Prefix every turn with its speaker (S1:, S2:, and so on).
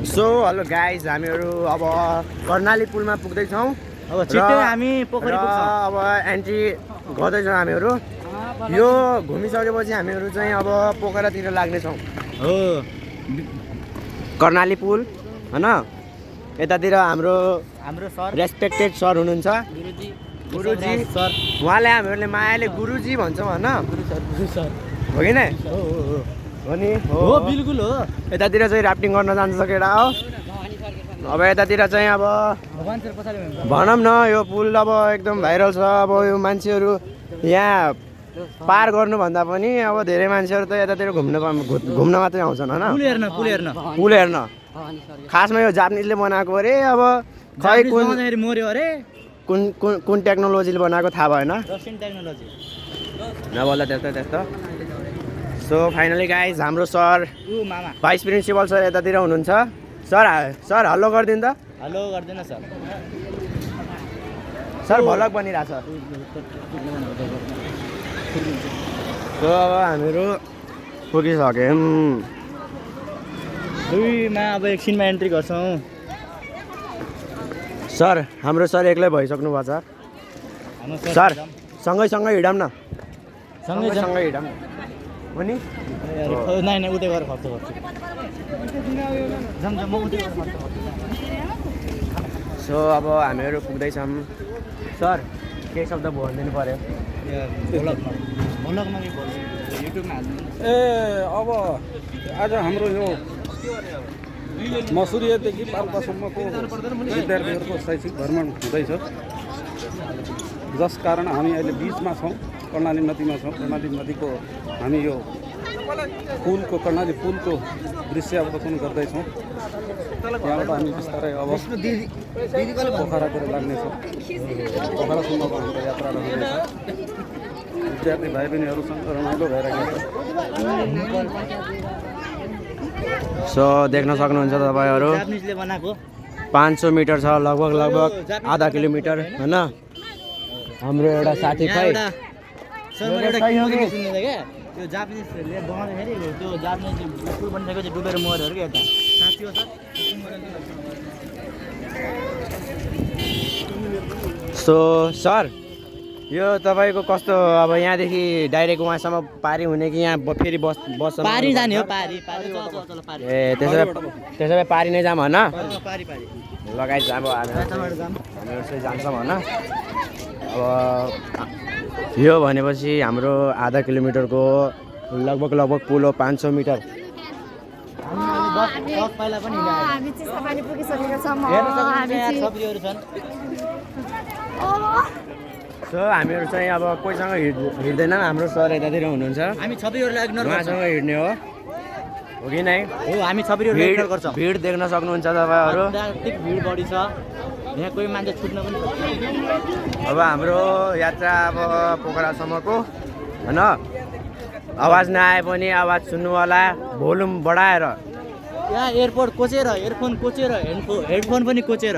S1: So hello guys हामीहरू अब कर्णाली पुलमा पुग्दैछौँ।
S2: अब छिट्टै हामी पोखरी पुग्छौँ।
S1: अब एन्ट्री गर्दैछौँ हामीहरू। यो घुमिसकेपछि हामीहरू चाहिँ अब पोखरातिर लाग्नेछौँ।
S2: हो
S1: कर्णाली पुल होइन। यतातिर हाम्रो
S2: सर
S1: रेस्पेक्टेड सर हुनुहुन्छ गुरुजी
S2: सर।
S1: उहाँले हामीहरूले मायाले गुरुजी भन्छौँ होइन।
S2: गुरु सर
S1: हो कि नै? हो नि।
S2: हो बिल्कुल हो।
S1: यतातिर चाहिँ राफ्टिङ गर्न जान्छ केटा हो। अब यतातिर चाहिँ अब भनौँ न यो पुल अब एकदम भाइरल छ। अब यो मान्छेहरू यहाँ पार गर्नुभन्दा पनि अब धेरै मान्छेहरू त यतातिर घुम्न मात्रै आउँछन् होइन। पुल हेर्न खासमा यो जापानिजले बनाएको अरे। अब खै
S2: मर्यो अरे।
S1: कुन टेक्नोलोजीले बनाएको थाहा भएन।
S2: रसियन टेक्नोलोजी
S1: नबोल्दा त्यस्तो। सो फाइनली गाइज हाम्रो सर
S2: मामा
S1: भाइस प्रिन्सिपल सर यतातिर हुनुहुन्छ। सर हल्लो गरिदिनु त।
S2: हेलो गर्दैन सर।
S1: सर भलक बनिरहेछ। सो अब हामीहरू पुगिसक्यौँ।
S2: अब एकछिनमा एन्ट्री गर्छौँ।
S1: सर हाम्रो सर एक्लै भइसक्नु भएको छ। सर सँगै हिँडौँ न। सँगै हिँडौँ हो नि।
S2: नै उतै गएर खर्च गर्छु।
S1: सो अब हामीहरू पुग्दैछौँ। सर केही शब्द भनिदिनु पर्यो।
S3: अब आज हाम्रो यो मसुरियादेखि पाल्पासम्मको विद्यार्थीहरूको शैक्षिक भ्रमण हुँदैछ, जस कारण हामी अहिले बिचमा छौँ। कर्णाली नदीमा छौँ। कर्णाली नदीको हामी यो कर्णाली पुलको दृश्य अवलोकन गर्दैछौँ। त्यहाँबाट हामी बिस्तारै अब पोखरातिर लाग्नेछौँ। पोखरासम्मको हाम्रो यात्रा रहनेछ। विद्यार्थी भाइ बहिनीहरूसँग रमाइलो भइरहेको छ।
S1: सो देख्न सक्नुहुन्छ तपाईँहरू 500 मिटर छ लगभग आधा किलोमिटर होइन। हाम्रो एउटा साथी
S2: त्यो जापानिजहरूले बनाउँदाखेरि त्यो जापानिज पुल बनिसकेको चाहिँ डुबेर मऱ्यो अरे यता साथी हो सर।
S1: सो सर यो तपाईँको कस्तो अब यहाँदेखि डाइरेक्ट वहाँसम्म पारी हुने कि यहाँ फेरि बस
S2: पारी जाने हो। पारी
S1: ए त्यसो भए पारी नै जाऊँ होइन।
S2: पारी
S1: लगाइ अब हामीहरू चाहिँ जान्छौँ होइन। अब यो भनेपछि हाम्रो आधा किलोमिटरको लगभग पुल हो 500 मिटर। सो हामीहरू चाहिँ अब कोहीसँग हिँड्दैन। हाम्रो सर यतातिर हुनुहुन्छ।
S2: हामी छपरीहरूलाई इग्नोर
S1: उहाँसँग हिँड्ने हो कि नै?
S2: हो हामी छपरीहरूलाई इग्नोर गर्छौँ।
S1: भिड देख्न सक्नुहुन्छ तपाईँहरू।
S2: भिड बढी छ यहाँ, कोही मान्छे छुट्न पनि सक्छ।
S1: अब हाम्रो यात्रा अब पोखरासम्मको होइन। आवाज नआए पनि आवाज सुन्नु होला भोल्युम बढाएर।
S2: यहाँ एयरपोर्ट कोचेर, इयरफोन कोचेर, हेडफोन पनि कोचेर